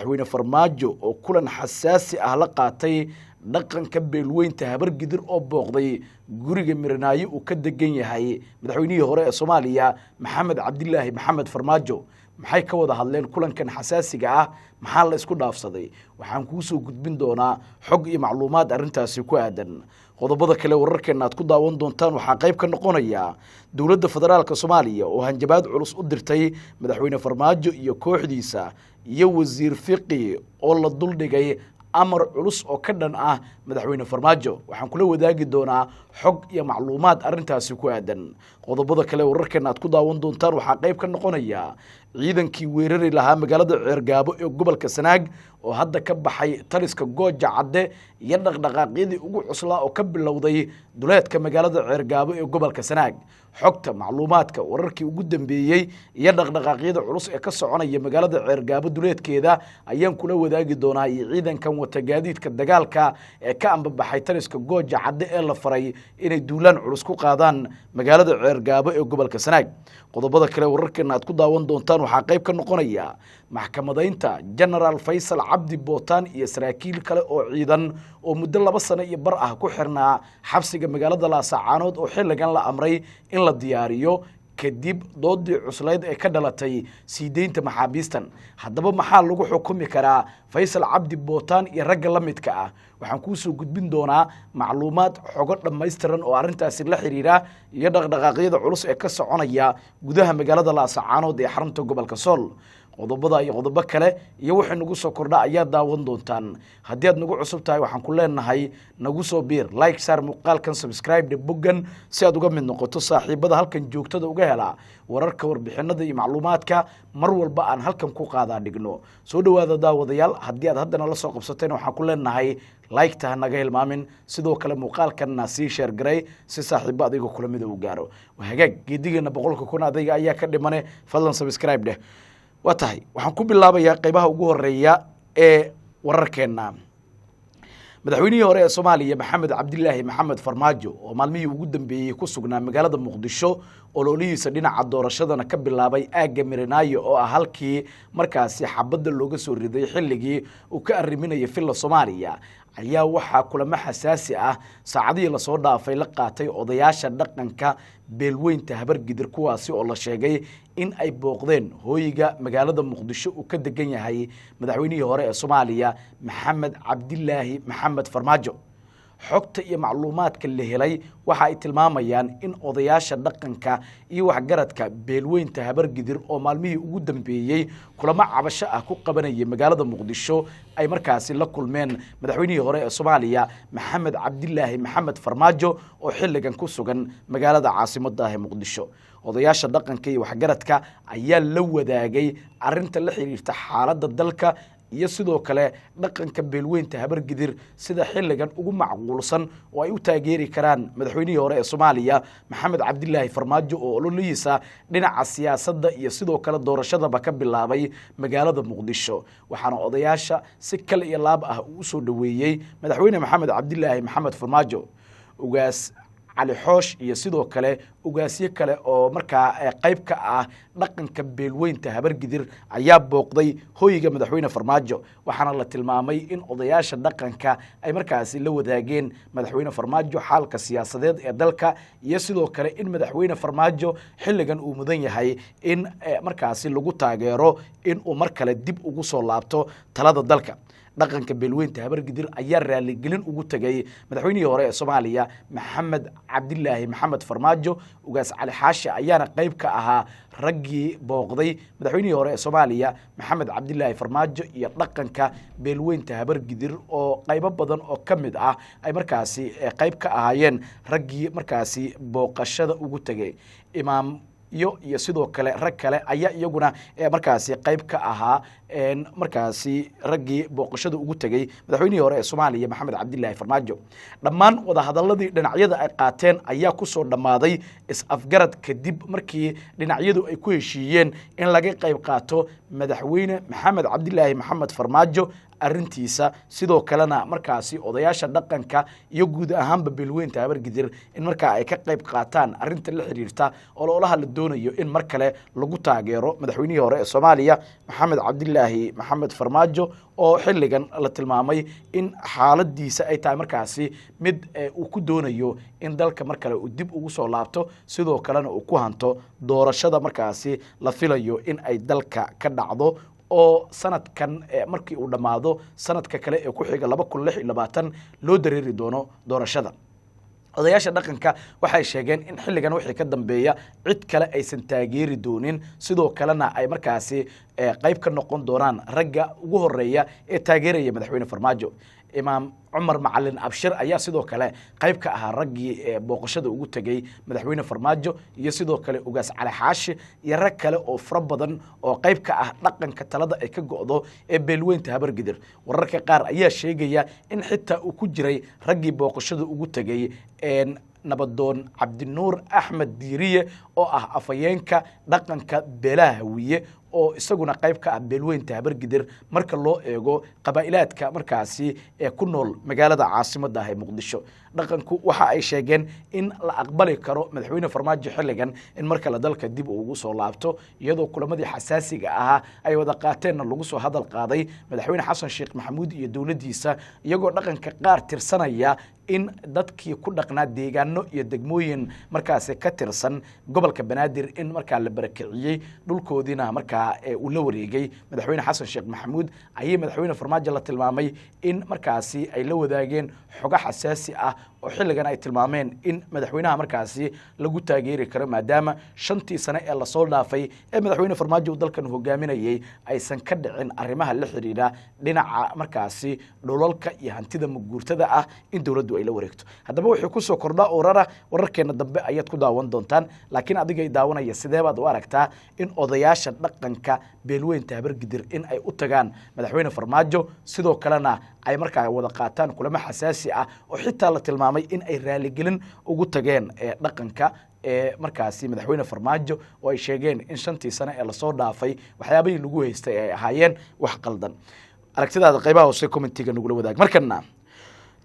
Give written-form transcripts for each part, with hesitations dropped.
Madaxweyne Farmaajo oo kulan xasaasi ah la qaatay dhaqanka beelweynta Habargidir oo booqday guriga Miranaayo uu ka degan yahay madaxweynihii hore ee Soomaaliya Maxamed Cabdilaahi Maxamed Farmaajo. Maxay ka wada hadleen kulankan xasaasiga ah? Maxaa la isku dhaafsaday? Waxaan kuu soo gudbin doonaa xog iyo macluumaad arrintaasi ku aadan. Qodobada kale wararkeena aad ku daawan doontaan waxaa qayb ka noqonaya dowladda federaalka Soomaaliya oo hanjabaad culus u dirtay madaxweyne Farmaajo iyo kooxdiisa, iyo wasiir Fiqi oo la duldhigay amar culus oo ka dhan ah madaxweyne Farmaajo. Waxaan kula wadaagi doonaa xog iyo macluumaad arrintaasi ku aadan. Qodobada kale wararkeena aad ku daawan doontaan waxaa qayb ka noqonaya ciidankii weerari lahaa magaalada Ceergaabo ee gobolka Sanaag oo hadda ka baxay taliska Gooja Cadde, iyo dhaqdhaqaaqyadii ugu cuslaa oo ka bilowday duleedka magaalada Ceergaabo ee gobolka Sanaag. Xogta, macluumaadka, wararkii ugu dambeeyey iyo dhaqdhaqaaqyada culus ee ka soconaya magaalada Ceergaabo duleedkeeda ayaan kula wadaagi doonaa, iyo ciidankan wata gaadiidka dagaalka ee ka ambabaxay taliska Gooja Cadde ee la faray inay duulaan culus ku qaadaan magaalada Ceergaabo ee gobolka Sanaag. Qodobada kale wararkeena aad ku daawan doontaan waxaa qayb ka noqonaya maxkamadaynta Genaraal Faysal Cabdi Bootaan iyo saraakiil kale oo ciidan oo muddo 2 sano iyo bar ah ku xirnaa xabsiga magaalada Laasacaanood, oo xilligan la amray in la diyaariyo kadib doodii cuslayd ee ka dhalatay sii deynta maxaabiistan. Haddaba maxaa lagu xukumi karaa Faysal Cabdi Bootaan iyo ragga la midka ah? Waxaan kuusoo gudbin doonaa macluumaad, xogo dhammaystiran oo arrintaasi la xiriira, iyo dhaqdhaqaaqyada culus ee ka soconaya gudaha magaalada Laasacaanood ee xarunta gobolka Sool. Qodobada iyo qodobo kale iyo wixii nagu soo kordha ayaa daawan doontaan. Haddii aad nagu cusub tahay, waxaan ku leenahay nagu soo biir, like saar muuqaalkan, subscribe dhe boggan si aad uga mid noqoto saaxiibada halkan joogtada uga helaa wararka, warbixinada iyo macluumaadka mar walba aan halkan ku qaadaa dhigno. Soo dhowaada, daawadayaal. Haddii aad haddana la soo qabsatayna, waxaan ku leenahay like-ta ha naga hilmaamin, sidoo kale muuqaalkanna sii share garay si saaxiibo adiga kula mida uu gaaro. Hagaag, geedigeena 100,000 adayga ayaa ka dhimane, fadlan subscribe dheh. Waa tahay, waxaan ku bilaabayaa qeybaha ugu horeeya ee wararkeenna. Madaxweynihii hore ee Soomaaliya Maxamed Cabdilaahi Maxamed Farmaajo oo maalmihii ugu dambeeyey ku sugnaa magaalada Muqdisho, ololihiisa dhinaca doorashadana ka bilaabay aagga Miranaayo oo ah halkii markaasi xabadda looga soo riday xilligii uu ka arriminayay Villa Soomaaliya, ayaa waxaa kulamo xasaasi ah saacadihii lasoo dhaafay la qaatay odayaasha dhaqanka beelweynta Habargidir, kuwaasi oo la sheegay in ay booqdeen hooyiga magaalada Muqdisho uu ka degan yahay madaxweynihii hore ee Soomaaliya Maxamed Cabdilaahi Maxamed Farmaajo. Xogta iyo macluumaadka la helay waxa ay tilmaamayaan in odayaasha dhaqanka iyo waxgaradka beelweynta Habargidir oo maalmihii ugu dambeeyey kulamo cabasho ah ku qabanayay magaalada Muqdisho ay markaasi la kulmeen madaxweynihii hore ee Soomaaliya Maxamed Cabdilaahi Maxamed Farmaajo oo xilligan ku sugan magaalada caasimadda ah ee Muqdisho. Odayaasha dhaqanka iyo waxgaradka ayaa la wadaagay arinta la xiriirta xaaladda dalka iyo sidoo kale dhaqanka beelweynta Habargidir sida xilligan ugu macquulsan oo ay u taageeri karaan madaxweynihii hore ee Soomaaliya Maxamed Cabdilaahi Farmaajo oo ololihiisa dhinaca siyaasadda iyo sidoo kale doorashadaba ka bilaabay magaalada Muqdisho. Waxaana odayaasha si kal iyo laab ah uu usoo dhoweeyey madaxweyne Maxamed Cabdilaahi Maxamed Farmaajo. Ugaas Cali Xoosh iyo sidoo kale ugaasyo kale oo markaa qayb ka ah dhaqanka beelweynta Habargidir ayaa booqday hoyga madaxweyne Farmaajo. Waxaana la tilmaamay in odayaasha dhaqanka ay markaasi la wadaageen madaxweyne Farmaajo xaalka siyaasadeed ee dalka iyo sidoo kale in madaxweyne Farmaajo xilligan uu mudan yahay in markaasi lagu taageero in uu mar kale dib ugu soo laabto talada dalka. Dhaqanka beelweynta Habargidir ayaa raaligelin ugu tegay madaxweynihii hore ee Soomaaliya Maxamed Cabdilaahi Maxamed Farmaajo. Ugaas Cali Xaashi ayaana qayb ka ahaa raggii booqday madaxweynihii hore ee Soomaaliya Maxamed Cabdilaahi Farmaajo iyo dhaqanka beelweynta Habargidir oo qaybo badan oo ka mid ah ay markaasi qayb ka ahaayeen raggii markaasi booqashada ugu tegay. Imaam iyo sidoo kale rag kale ayaa iyaguna markaasi qayb ka ahaa markaasi raggii booqashada ugu tegey madaxweynihii hore ee Soomaaliya Maxamed Cabdilaahi Farmaajo. Dhammaan wadahadaladii dhinacyada ay qaateen ayaa kusoo dhammaaday is-afgarad, kadib markii dhinacyadu ay ku heshiiyeen in laga qayb qaato madaxweyne Maxamed Cabdilaahi Maxamed Farmaajo. arrintiisa, sidoo kalena markaasi odayaasha dhaqanka iyo guud ahaanba beelweynta Habargidir in markaa ay ka qayb qaataan arrinta la xiriirta ololaha la doonayo in mar kale lagu taageero madaxweynihii hore ee Soomaaliya, Maxamed Cabdilaahi Maxamed Farmaajo, oo xilligan la tilmaamay in xaaladiisa ay tahay markaasi mid uu ku doonayo in dalka mar kale uu dib ugu soo laabto, sidoo kalena uu ku hanto doorashada markaasi la filayo in ay dalka ka dhacdo, oo sanadkan markii uu dhammaado sanadka kale ee ku xiga 2026 loo dareeri doono doorashada. Odayaasha dhaqanka waxay sheegeen in xilligan wixii ka dambeeya cid kale aysan taageeri doonin, sidoo kalena ay markaasi qayb ka noqon doonaan ragga ugu horeeya ee taageeraya madaxweyne Farmaajo. Imaam Cumar Macalin Abshir ayaa sidoo kale qayb ka ahaa raggii booqashada ugu tegey madaxweyne Farmaajo, iyo sidoo kale Ugaas Cali Xaashi iyo rag kale oo fara badan oo qayb ka ah dhaqanka talada ay ka go'do ee beelweynta Habargidir. Wararka qaar ayaa sheegaya in xitaa uu ku jiray raggii booqashada ugu tegey Nabadoon Cabdinuur Axmed Diiriye, oo ah afhayeenka dhaqanka beelaha Hawiye, oo isaguna qayb ka ah beelweynta Habargidir marka loo eego qabaa'ilaadka markaasi ee ku nool magaalada caasimadda ah ee Muqdisho. Dhaqanku waxa ay sheegeen in la aqbali karo madaxweyne Farmaajo xilligan in mar kale dalka dib uu ugu soo laabto, iyadoo kulamadii xasaasiga ahaa ay wada qaateenna lagu soo hadal qaaday madaxweyne Xasan Sheekh Maxamuud iyo dowladdiisa, iyagoo dhaqanka qaar tirsanaya in dadkii ku dhaqnaa deegaano iyo degmooyin markaasi ka tirsan gobolka Banaadir in markaa la barakiciyey, dhulkoodiina markaa uu la wareegay madaxweyne Xasan Sheekh Maxamuud. Ayay madaxweyne Farmaajo la tilmaamay in markaasi ay la wadaageen xogo xasaasi ah oo xilligan ay tilmaameen in madaxweynaha markaasi lagu taageeri karo, maadaama 5tii sane ee lasoo dhaafay ee madaxweyne Farmaajo uu dalkan hogaaminayay aysan ka dhicin arrimaha la xiriira dhinaca markaasi dhulalka iyo hantida maguurtada ah in dowladdu ay la wareegto. Haddaba wuxuu kusoo kordhaa urara wararkeena dambe ayaad ku daawan doontaan. Laakiin adigay daawanaya, sidee baad u aragtaa in odayaasha dhaqanka beelweynta Habargidir in ay u tagaan madaxweyne Farmaajo, sidoo kalena ay markaa wada qaataan kulamo xasaasi ah oo xitaa la tilmaamay in ay raaligelin ugu tageen dhaqanka ee markaasi madaxweyne Farmaajo, oo ay sheegeen in 5tii sane ee lasoo dhaafay waxyaabihii lagu haystay ay ahaayeen wax qaldan? Aragtidaada qaybaha hoose commentiga nagula wadaag. Markana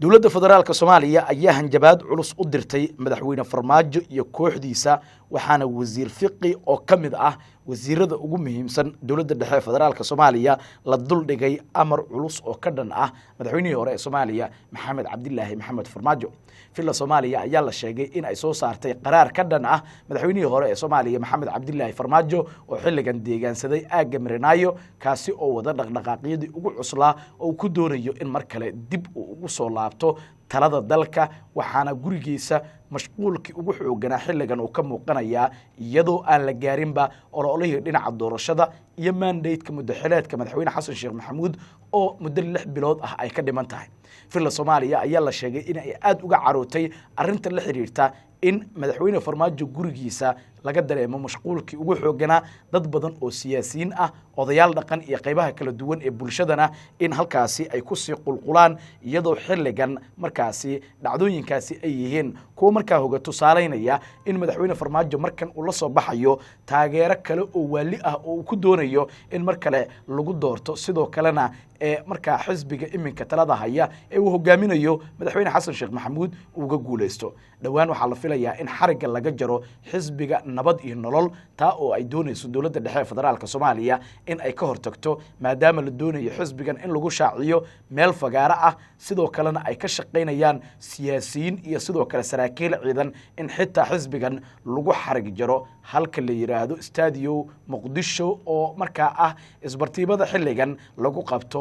dowladda federaalka Soomaaliya ayaa hanjabaad culus u dirtay madaxweyne Farmaajo iyo kooxdiisa, waxaana wasiir Fiqi oo ka mid ah wasiirada ugu muhiimsan dowladda dhexe ee federaalka Soomaaliya la duldhigay amar culus oo ka dhan ah madaxweynihii hore ee Soomaaliya, Maxamed Cabdilaahi Maxamed Farmaajo. Villa Soomaaliya ayaa la sheegay in ay soo saartay qaraar ka dhan ah madaxweynihii hore ee Soomaaliya, Maxamed Cabdilaahi Farmaajo, oo xilligan deegaansaday aagga Marinaayo, kaasi oo wada dhaqdhaqaaqyadii ugu cuslaa oo uu ku doonayo in mar kale dib uu ugu soo laabto talada dalka. Waxaana gurigiisa mashquulkii ugu xooganaa xilligan uu ka muuqanayaa, iyadoo aan la gaarinba ololihii dhinaca doorashada iyo mandate-ka muddaxileedka madaxweyne Xasan Sheekh Maxamuud oo muddo 6 bilood ah ay ka dhiman tahay. Villa Soomaaliya ayaa la sheegay in ay aada uga carootay arrinta la xiriirta in madaxweyne Farmaajo gurigiisa laga dareemo mashquulkii ugu xooganaa, dad badan oo siyaasiyiin ah, odayaal dhaqan iyo qaybaha kala duwan ee bulshadana in halkaasi ay kusii qulqulaan, iyadoo xilligan markaasi dhacdooyinkaasi ay yihiin kuwo markaa hoga tusaalaynaya in madaxweyne Farmaajo markan uu la soo baxayo taageero kale oo waali ah oo uu ku doonayo in mar kale lagu doorto, sidoo kalena ee markaa xisbiga iminka talada haya ee uu hogaaminayo madaxweyne Xasan Sheekh Maxamuud uuga guuleysto. Dhowaan waxaa la filayaa in xarigga laga jaro xisbiga Nabad iyo Nolol, taa oo ay doonayso dowladda dhexe ee federaalka Soomaaliya in ay ka hortagto, maadaama la doonayo xisbigan in lagu shaaciyo meel fagaaro ah, sidoo kalena ay ka shaqaynayaan siyaasiyiin iyo sidoo kale saraakiil ciidan in xitaa xisbigan lagu xarig jaro halka la yidhaahdo Stadio Muqdisho, oo markaa ah isbartiibada xilligan lagu qabto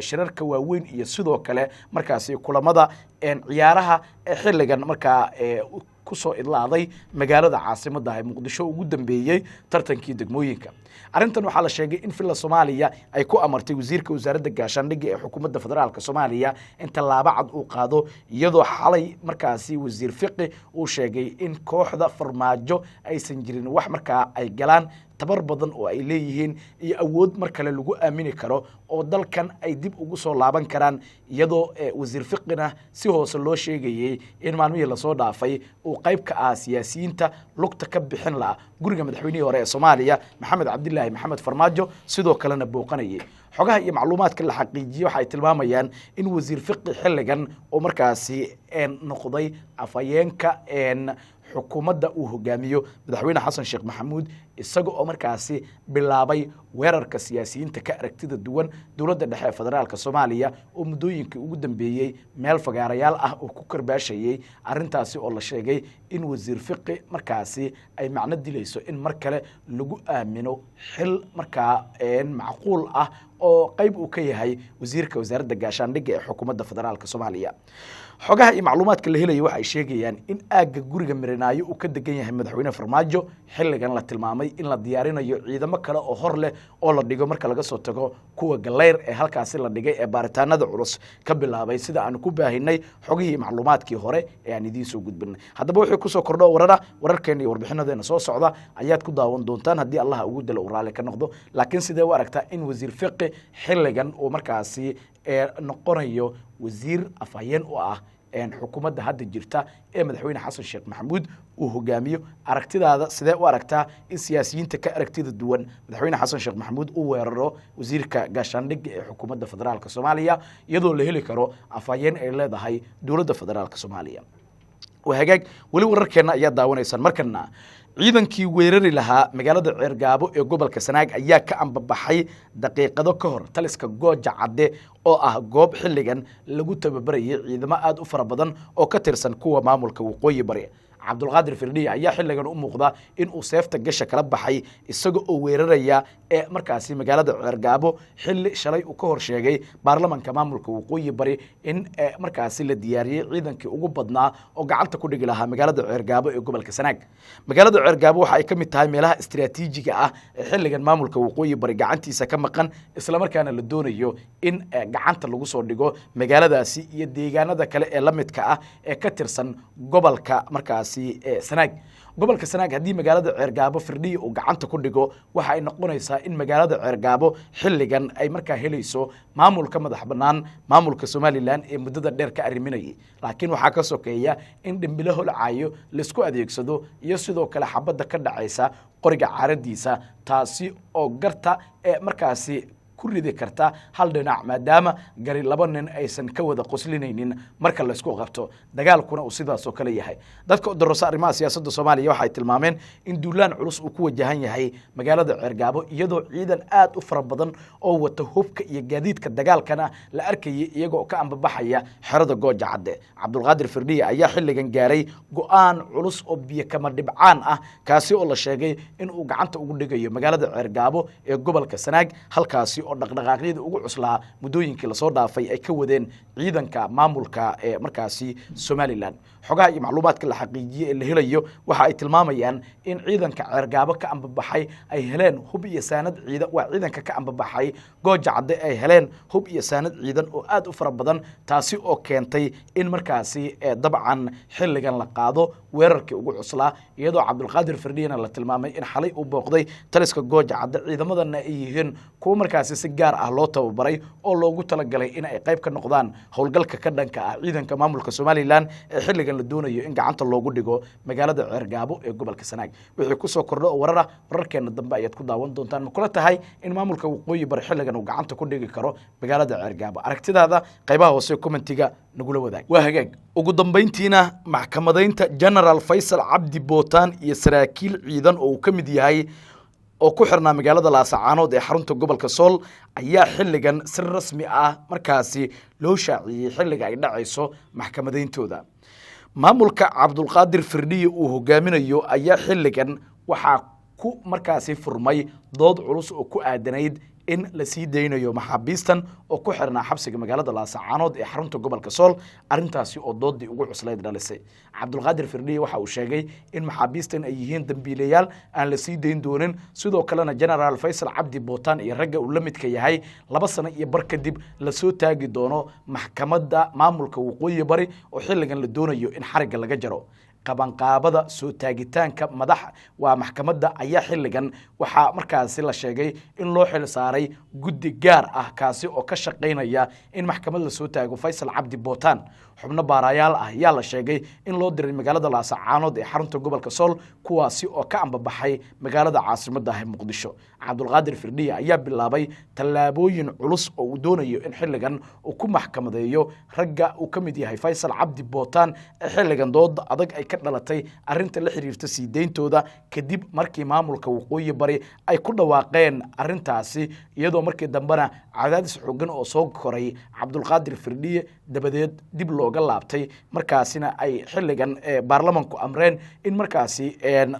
shirarka waaweyn iyo sidoo kale markaasi kulamada ciyaaraha ee xilligan markaa kusoo idlaaday magaalada caasimadda ee Muqdisho ugu dambeeyey tartankii degmooyinka. Arrintan waxaa la sheegay in Villa Soomaaliya ay ku amartay wasiirka wasaaradda gaashaandhigga ee xukuumadda federaalka Soomaaliya in tallaabo cad uu qaado, iyadoo xalay markaasi wasiir Fiqi uu sheegay in kooxda Farmaajo aysan jirin wax markaa ay galaan. Tabar badan oo ay leeyihiin iyo awood mar kale lagu aamini karo oo dalkan ay dib ugu soo laaban karaan, iyadoo wasiir Fiqina si hoose loo sheegayey in maalmihii lasoo dhaafay uu qayb ka ah siyaasiyiinta lugta ka bixin laha guriga madaxweynihii hore ee Soomaaliya Maxamed Cabdilaahi Maxamed Farmaajo, sidoo kalena booqanayay. Xogaha iyo macluumaadka la xaqiijiyey waxa ay tilmaamayaan in wasiir Fiqi xilligan oo markaasi noqday afhayeenka xukuumadda uu hogaamiyo madaxweyne Xasan Sheekh Maxamuud, isaga oo markaasi bilaabay weerarka siyaasiyiinta ka aragtida duwan dowladda dhexe ee federaalka Soomaaliya, oo muddooyinkii ugu dambeeyey meel fagaarayaal ah oo ku karbaashayey arrintaasi, oo la sheegay in wasiir Fiqi markaasi ay macno dilayso in mar kale lagu aamino xil markaa macquul ah oo qayb uu ka yahay wasiirka wasaaradda gaashaandhigga ee xukuumadda federaalka Soomaaliya. Xogaha iyo macluumaadka la helaya waxay sheegayaan in aagga guriga Mirinaayo uu ka degan yahay madaxweyne Farmaajo xilligan la tilmaamay in la diyaarinayo ciidamo kale oo hor leh oo la dhigo, marka laga soo tago kuwa Galeyr ee halkaasi la dhigay ee baaritaanada culus ka bilaabay, sida aanu ku baahinay xogihii macluumaadkii hore ee aan idiin soo gudbinay. Haddaba wixii kusoo kordho warara wararkeena iyo warbixinadeena soo socda ayaad ku daawan doontaan, haddii Allaha ugu dalo uu raalli ka noqdo. Laakiin sidee u aragtaa in wasiir Fiqi xilligan uu markaasi noqonayo wasiir afhayeen u ah xukuumadda hadda jirta ee madaxweyne Xasan Sheekh Maxamuud uu hogaamiyo? Aragtidaada sidee u aragtaa in siyaasiyiinta ka aragtida duwan madaxweyne Xasan Sheekh Maxamuud uu weeraro wasiirka gaashaandhigga ee xukuumadda federaalka Soomaaliya, iyadoo la heli karo afhayeen ay leedahay dowladda federaalka Soomaaliya? Waa hagaag, weli wararkeenna ayaa daawanaysaan. Markana ciidankii weerari lahaa magaalada Ceergaabo ee gobolka Sanaag ayaa ka ambabaxay daqiiqado ka hor taliska Gooja Cadde, oo ah goob xilligan lagu tababarayay ciidamo aada u fara badan oo ka tirsan kuwa maamulka Waqooyi Bari. Cabdulqaadir Firdhiya ayaa xilligan u muuqda in uu seefta gasha kala baxay, isaga oo weeraraya ee markaasi magaalada Ceergaabo, xilli shalay uu ka hor sheegay baarlamanka maamulka Waqooyi Bari in markaasi la diyaariyey ciidankii ugu badnaa oo gacanta ku dhigi lahaa magaalada Ceergaabo ee gobolka Sanaag. Magaalada Ceergaabo waxa ay ka mid tahay meelaha istiraatiijiga ah ee xilligan maamulka Waqooyi Bari gacantiisa ka maqan, islamarkaana la doonayo in gacanta lagu soo dhigo magaaladaasi iyo deegaanada kale ee la midka ah ee ka tirsan gobolka markaasi Sanaag. Gobolka Sanaag haddii magaalada Ceergaabo Firdhiya uu gacanta ku dhigo, waxa ay noqonaysaa in magaalada Ceergaabo xilligan ay markaa helayso maamulka madax bannaan maamulka Somaliland ee muddada dheer ka arriminayay. Laakiin waxaa ka sokeeya in dhimbilo holcaayo laisku adeegsado iyo sidoo kale xabadda ka dhacaysa qoriga caaradiisa, taasi oo garta ee markaasi ku ridi karta hal dhinac, maadaama gari laba nin aysan ka wada qoslinaynin marka laysku qabto, dagaalkuna uu sidaas oo kale yahay. Dadka u darosa arrimaha siyaasadda Soomaaliya waxay tilmaameen in duulaan culus uu ku wajahan yahay magaalada Ceergaabo, iyadoo ciidan aad u fara badan oo wata hubka iyo gaadiidka dagaalkana la arkayay iyagoo ka ambabaxaya xerada Gooja Cadde. Cabdulqaadir Firdhiya ayaa xilligan gaaray go-aan culus oo biyo kama dhibcaan ah, kaasi oo la sheegay in uu gacanta ugu dhigayo magaalada Ceergaabo ee gobolka Sanaag, halkaasi oo dhaqdhaqaaqyada ugu cuslaa muddooyinkii lasoo dhaafay ay ka wadeen ciidanka maamulka ee markaasi Somaliland. Xogaha iyo macluumaadka la xaqiijiyey ee la helayo waxa ay tilmaamayaan in ciidanka Ceergaabo ka ambabaxay ay heleen hub iyo saanad ciidan, waa ciidanka ka ambabaxay Gooja Cadde, ay heleen hub iyo saanad ciidan oo aad u fara badan, taasi oo keentay in markaasi dabcan xilligan la qaado weerarkii ugu cuslaa, iyadoo Cabdulqaadir Firdhiyana la tilmaamay in xalay uu booqday taliska Gooja Cadde, ciidamadana ay yihiin kuwo markaasi si gaar ah loo tababaray oo loogu talagalay in ay qayb ka noqdaan howlgalka ka dhanka ah ciidanka maamulka Somaliland ee xilligan la doonayo in gacanta loogu dhigo magaalada Ceergaabo ee gobolka Sanaag. Wixii kusoo kordho oo warar ah wararkeena dambe ayaad ku daawan doontaan. Ma kula tahay in maamulka Waqooyi Bari xilligan uu gacanta ku dhigi karo magaalada Ceergaabo? Aragtidaada qaybaha hoose commentiga nagula wadaag. Waa hagaag, ugu dambayntiina maxkamadaynta General Faysal Cabdi Bootaan iyo saraakiil ciidan oo uu ka mid yahay oo ku xirnaa magaalada Laasacaanood ee xarunta gobolka Sool ayaa xilligan si rasmi ah markaasi loo shaaciyey xilliga ay dhacayso maxkamadayntooda. Maamulka Cabdulqaadir Firdhiye uu hogaaminayo ayaa xilligan waxaa ku markaasi furmay dood culus oo ku aadanayd in la sii daynayo maxaabiistan oo ku xirnaa xabsiga magaalada Laasacaanood ee xarunta gobolka Sool, arrintaasi oo doodii ugu cuslayd dhalisay. Cabdulqaadir Firdhiye waxa uu sheegay in maxaabiistan ay yihiin dambiilayaal aan la sii dayn doonin, sidoo kalena Generaal Faysal Cabdi Bootaan iyo ragga uu la midka yahay 2 sano iyo bar kadib lasoo taagi doono maxkamadda maamulka Waqooyi Bari oo xilligan la doonayo in xarigga laga jaro. Qabanqaabada soo taagitaanka madax waa maxkamadda ayaa xilligan waxaa markaasi la sheegay in loo xil saaray guddi gaar ah, kaasi oo ka shaqaynaya in maxkamad lasoo taago Faysal Cabdi Bootaan. Xubno baarayaal ah ayaa la sheegay in loo diray magaalada Laasacaanood ee xarunta gobolka Sool, kuwaasi oo ka ambabaxay magaalada caasimadda ah ee Muqdisho. Cabdulqaadir Firdhiya ayaa bilaabay tallaabooyin culus oo uu doonayo in xilligan uu ku maxkamadeeyo ragga uu ka mid yahay Faysal Cabdi Bootaan, ee xilligan dooda adag ay ka dhalatay arrinta la xiriirta sii deyntooda, kadib markii maamulka Waqooyi Bari ay ku dhawaaqeen arrintaasi, iyadoo markii dambena cadaadis xoogan oo soo koray Cabdulqaadir Firdhiye dabadeed dib looga laabtay, markaasina ay xilligan baarlamanku amreen in markaasi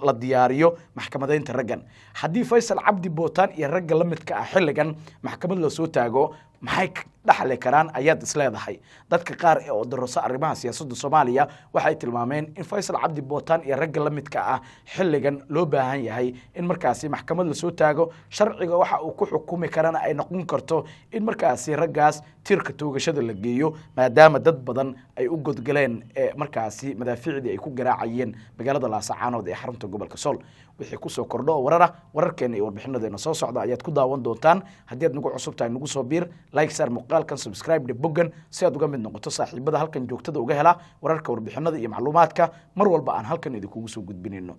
la diyaariyo maxkamadeynta raggan. Haddii Faysal Cabdi Bootaan iyo ragga la midka ah xilligan maxkamad lasoo taago, maxay dhaxli karaan ayaad isleedahay? Dadka qaar ee odoroso arrimaha siyaasadda Soomaaliya waxay tilmaameen in Faysal Cabdi Bootaan iyo ragga la midka ah xilligan loo baahan yahay in markaasi maxkamad lasoo taago, sharciga waxa uu ku xukumi karana ay noqon karto in markaasi raggaas tiirka toogashada la geeyo, maadaama dad badan ay u godgaleen markaasi madaafiicdii ay ku garaacayeen magaalada Laasacaanood ee xarunta gobolka Sool. Wixii kusoo kordho oo warara wararkeena iyo warbixinadeena soo socda ayaad ku daawan doontaan. Haddii aad nagu cusub tahay, nagu soo biir, like saar muuqaalkan, subscribe dhe boggan si aad uga mid noqoto saaxiibada halkan joogtada uga hela wararka, warbixinada iyo macluumaadka mar walba aan halkan idinkugu soo gudbinayno.